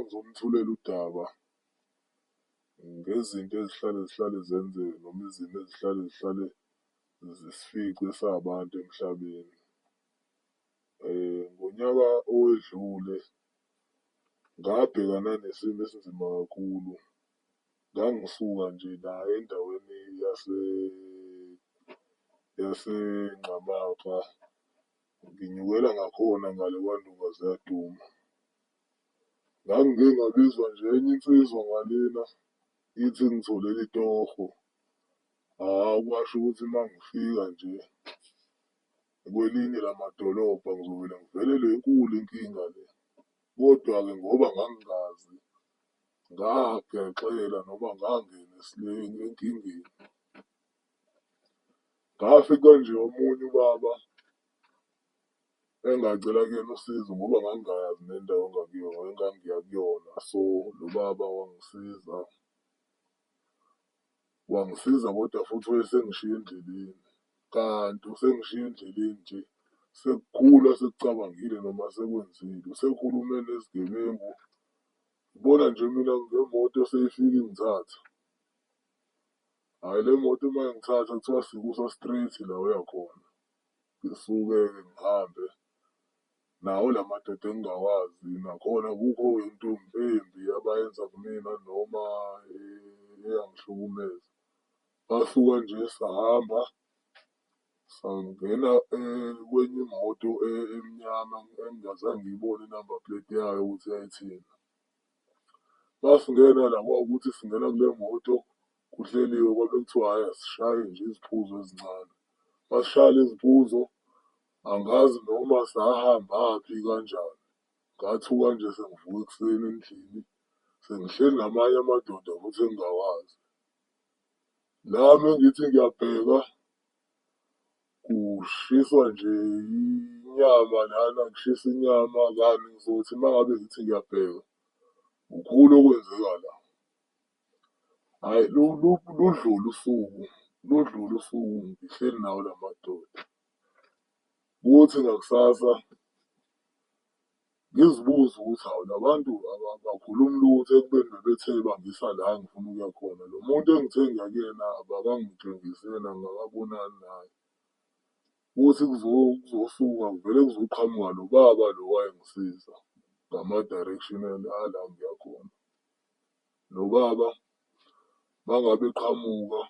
Ngizomthulela udaba ngezinto ezihlale zihlale zenzeke noma izimo ezihlale zihlale zisifice sabantu emhlabeni. Ngonyaka owedlule ngabhekana nesimo esinzima kakhulu. Ngangisuka nje la endaweni yaseNgqamakhwa nginyukela ngakhona ngale kwaNdonga ziyaduma. Ngangike ngabizwa nje enye insizwa ngalena ithi ingitholele itorho. Hhawu, kwasho ukuthi uma ngifika nje kwelinye lamadolobha ngizovele ngivelelwe enkulu inkinga le. Kodwa-ke ngoba ngangingazi ngagexela noma ngangena enkingeni. Ngafika nje omunye ubaba engacela kuyena usizo ngoba ngangingayazi nendawo engangiya kuyona. So, lo baba wangisiza, wangisiza kodwa futhi wayesengishiya endleleni, kanti usengishiya endleleni nje sekukhulu asekucabangile noma asekwenzile, usekhulume nezigebengu. Ngibona nje mina ngemoto seyifika ingithatha. Hhayi, le moto uma ingithatha kuthiwa sikusa straight la oyakhona. Ngisuke-ke ngihambe nawo la madoda engingawazi nakhona akukho into embi abayenza kumina noma eyangihlukumeza. Basuka nje sahamba sangena kwenye imoto emnyama engingazange ngiyibone inamba plate yayo ukuthi yayithini. Masingena la kwawukuthi singena kule moto kuhleliwe kwabe kuthiwa, hhayi, asishaye nje iziphuzo ezincane. Masishaya lezi phuzo angazi noma sahambaphi kanjani, ngathuka nje sengivuka ekuseni endlini sengihleli namanye amadoda futhi engingawazi. La mengithi ngiyabheka kushiswa nje inyama lana, kushisa inyama kanti ngizothi uma ngabe ngithi ngiyabheka kukhulu okwenzeka la. Hhayi, ludlule usuku, ludlule usuku ngihleli nawo la madoda. Kuthi ngakusasa ngizibuze ukuthi, hawu, la bantu abakhulumi lutho ekubeni bebethe bangisa la engifuna ukuya khona. Lo muntu engithe ngiya kuyena abakangitshengisi yena, ngingakabonani naye. Kuthi kuzosuka kuvele kuzoqhamuka lo baba lo owayengisiza ngama-direction ala ngiya khona. Lo baba mangabe eqhamuka,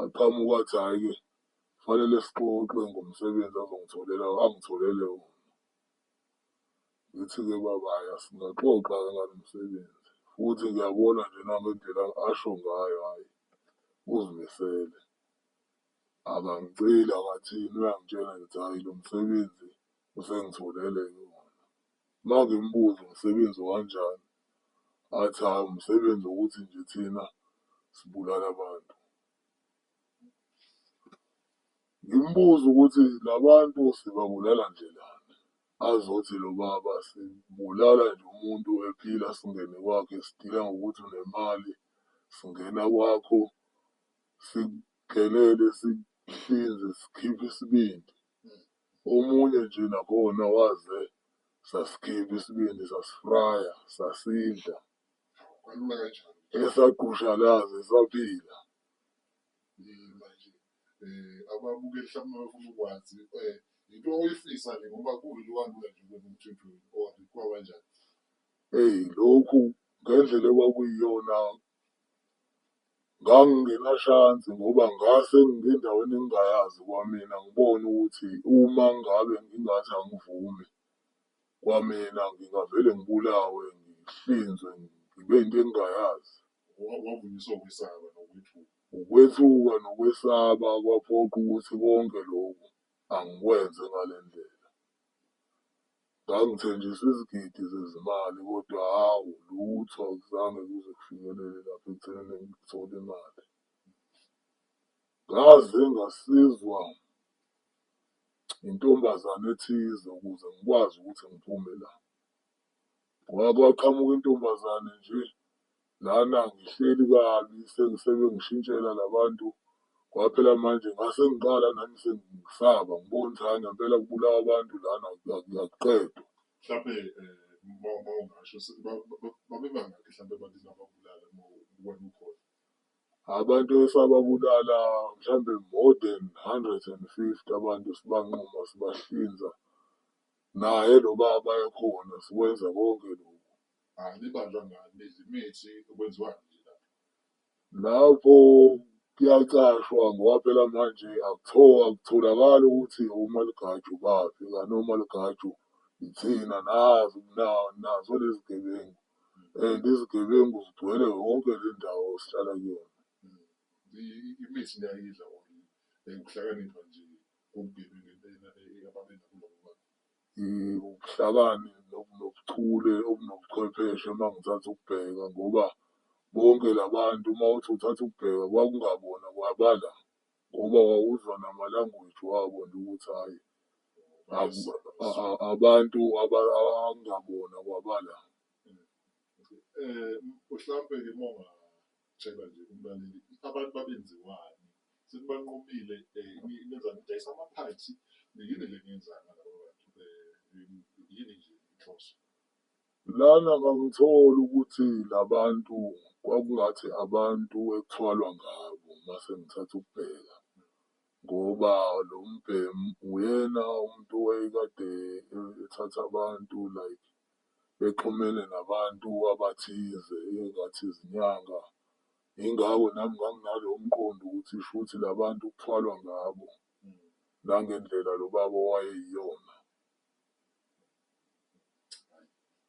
aqhamuke athi, hhayi-ke kufanele sixoxe ngomsebenzi azongitholela angitholele wona. Ngithi-ke baba, hhayi, asingaxoxa-ke ngalo msebenzi futhi ngiyabona nje nangendlela asho ngayo, hhayi, uzimisele. Akangiceli akathini uyangitshela nje ukuthi hhayi lo msebenzi usengitholele wona. Uma ngimbuza umsebenzi okanjani, athi hhayi, umsebenzi wokuthi nje thina sibulala abantu. Ngimbuze ukuthi la bantu sibabulala ndlelani, azothi lo baba sibulala nje umuntu ephila singene kwakhe sidila ngokuthi unemali, singena kwakho sikugelele, sikuhlinze, sikhiphe isibindi. Omunye nje nakhona waze sasikhipha isibindi sasifraya sasidla. Kwalula kanjani? Esagqushalaza esaphila. Manje ababukeli mhlawumbe bafuna ukwazi into oyifisa nje ngoba kuvele kwalula nje kuwena emthethweni or kwabanjani? Eyi, lokhu ngendlela okwakuyiyona ngangingenashansi ngoba ngase ngingendaweni engingayazi kwamina ngibone ukuthi uma ngabe ngingathi angivumi kwamina ngingavele ngibulawe, ngihlinzwe, ngibe into engingayazi. Wavunyiswa ukwesaba nokwethuka. Ukwethuka nokwesaba kwaphoqa ukuthi konke lokhu angikwenze ngale ndlela. Ngangithenjiswa izigidi zezimali kodwa hhawu, lutho akuzange kuze kufinyelele lapho ekuthenini ngithole imali. Ngaze ngasizwa intombazane ethize ukuze ngikwazi ukuthi ngiphume la. Kwaqhamuka intombazane nje lana ngihleli kabi sebengishintshela la bantu. Kwaphela manje ngase ngiqala nami sengisaba ngibona ukuthi hhayi ngempela kubulawa abantu lana akuqedwa. Mhlampe Uma ungasho babebangaki mhlampe abantu enababulala wena ukhona? Abantu esababulala mhlambe more than 150 abantu sibanquma sibahlinza, naye lo baba ekhona sikwenza konke lokhu. Nibanjwa ngani? Nidla imithi, kwenziwani nje lapho? Lapho kuyacashwa ngoba phela manje akutholakali ukuthi omaligaju baphi kanti omaligaju ithina nazo nazo lezi gebengu and izigebengu zigcwele yonke le ndawo esihlala kuyona. Imithi niyayidla or ukuhlakanipha nje kobugebengu ababenakho labo bantu? Ubuhlakani nobuchule obunobuchwepheshe uma ngithatha ukubheka ngoba bonke la bantu uma uthi uthatha ukubheka kwakungabona kwabala ngoba wawuzwa nama-language wabo nje ukuthi hhayi abantu akungabona kwabala. Mhlampe-ke uma ungatshela nje umlaleli, abantu babenziwani? Senibanqumile nenzani, nidayisa amaphathi? Yini le eniyenzayo ngalaba bantu? Yini nje inhloso? Lana ngangithola ukuthi la bantu kwakungathi abantu ekuthwalwa ngabo mase ngithatha ukubheka, ngoba lo mbhemu uyena umuntu owayekade ethatha abantu like exhumene nabantu abathize engathi izinyanga. Yingakho nami nganginalowo mqondo ukuthi shuthi la bantu kuthwalwa ngabo, nangendlela lo baba owayeyiyona.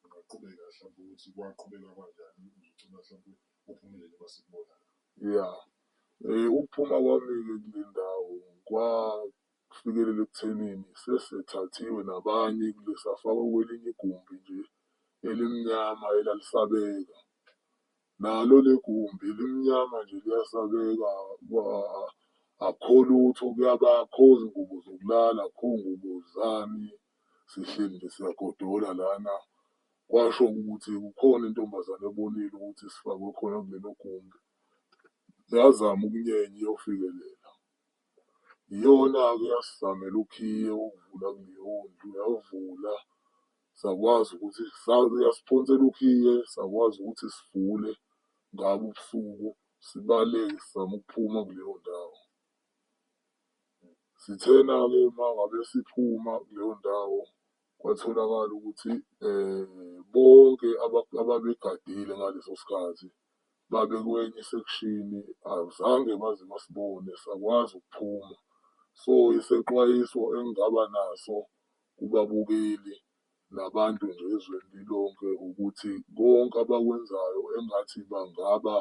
Ungaqhubeka hlampe ukuthi kwaqhubeka kanjani uzugcina hlampe uphumelele basekubona? Ya, ukuphuma kwami-ke kule ndawo kwafikelela ekuthenini sesethathiwe nabanye safakwa kwelinye igumbi nje elimnyama elalisabeka. Nalo le gumbi limnyama nje liyasabeka, akukho lutho akukho zingubo zokulala, akukho ngubo zani, sihleli nje siyagodola lana. Kwasho ukuthi kukhona intombazane ebonile ukuthi sifakwe khona kulelo gumbi, yazama ukunyenya iyofikelela. Iyona-ke eyasizamela ukhiye wokuvula kuleyo ndlu, yawuvula sakwazi ukuthi yasiphonsela ukhiye sakwazi ukuthi sivule ngabo ubusuku sibaleke sizama ukuphuma kuleyo ndawo. Sithena-ke uma ngabe siphuma kuleyo ndawo kwatholakala ukuthi bonke ababegadile ngaleso sikhathi babekwenye isekishini, azange baze basibone sakwazi ukuphuma. So, isexwayiso engingaba naso kubabukeli nabantu nje ezweni lilonke ukuthi konke abakwenzayo engathi bangaba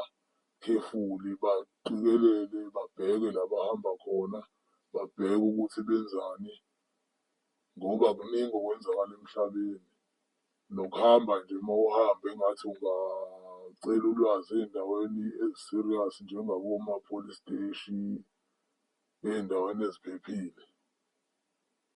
khefuli, baqikelele, babheke la bahamba khona, babheke ukuthi benzani ngoba kuningi okwenzakala emhlabeni. Nokuhamba nje uma uhamba engathi ungacela ulwazi ey'ndaweni ezi-serious njengakoma-police steshi, ey'ndaweni eziphephile.